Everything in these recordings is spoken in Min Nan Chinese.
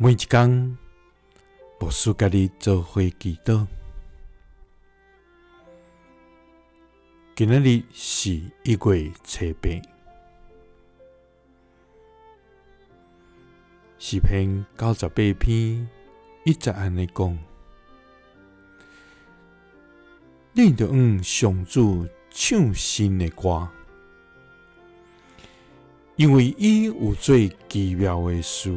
每一工，牧師佮你做伙祈禱。今仔日是1月初8，詩篇98篇1節按呢講：恁著向上主唱新的歌，因為伊有做奇妙的事，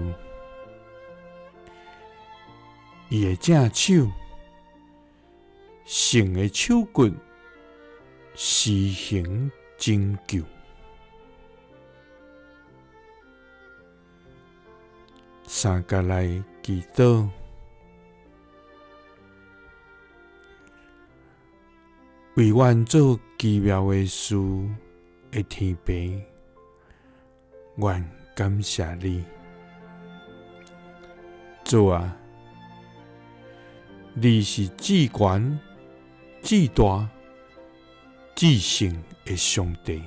伊的正手，聖的手骨施行拯救。三佮來祈禱，為阮做奇妙的事的天父，阮感謝你。主啊，你是至懸、至大、至聖的上帝。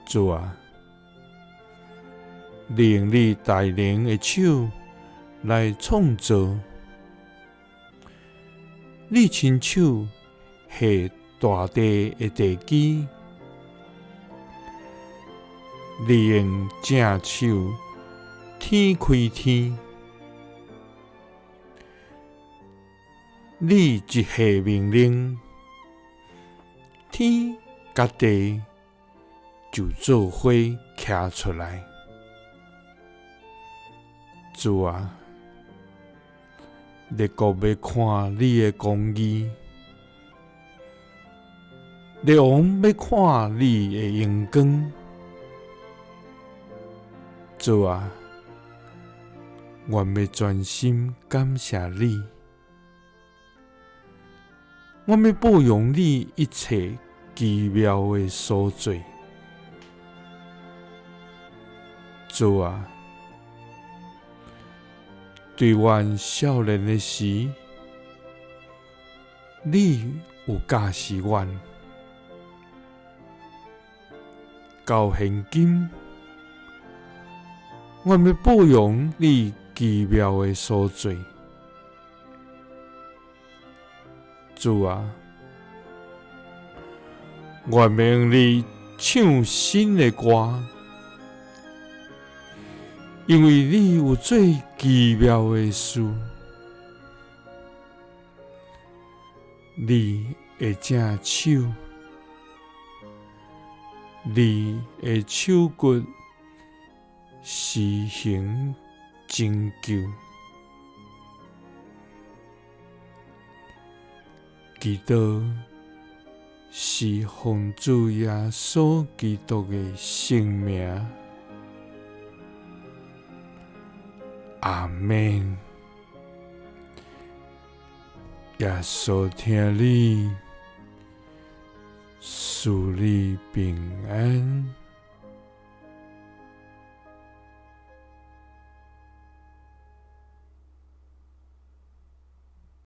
主啊，你用你大能的手來創造，你親手下大地的地基，你用正手天開天，你一下命令，天佮地就做伙徛出來。主啊，列國欲看你的公義，列王欲看你的榮光。主啊，阮欲專心感謝你，阮欲報揚你一切奇妙的所做。主啊，對阮少年的時，你有教示阮；到現今，阮欲報揚你奇妙的所做。主啊，阮欲向你唱新的歌，因為你有做奇妙的事，你的正手，你的手骨施行拯救。祈禱是奉主耶穌基督的聖名。阿們。耶穌疼你，賜你平安。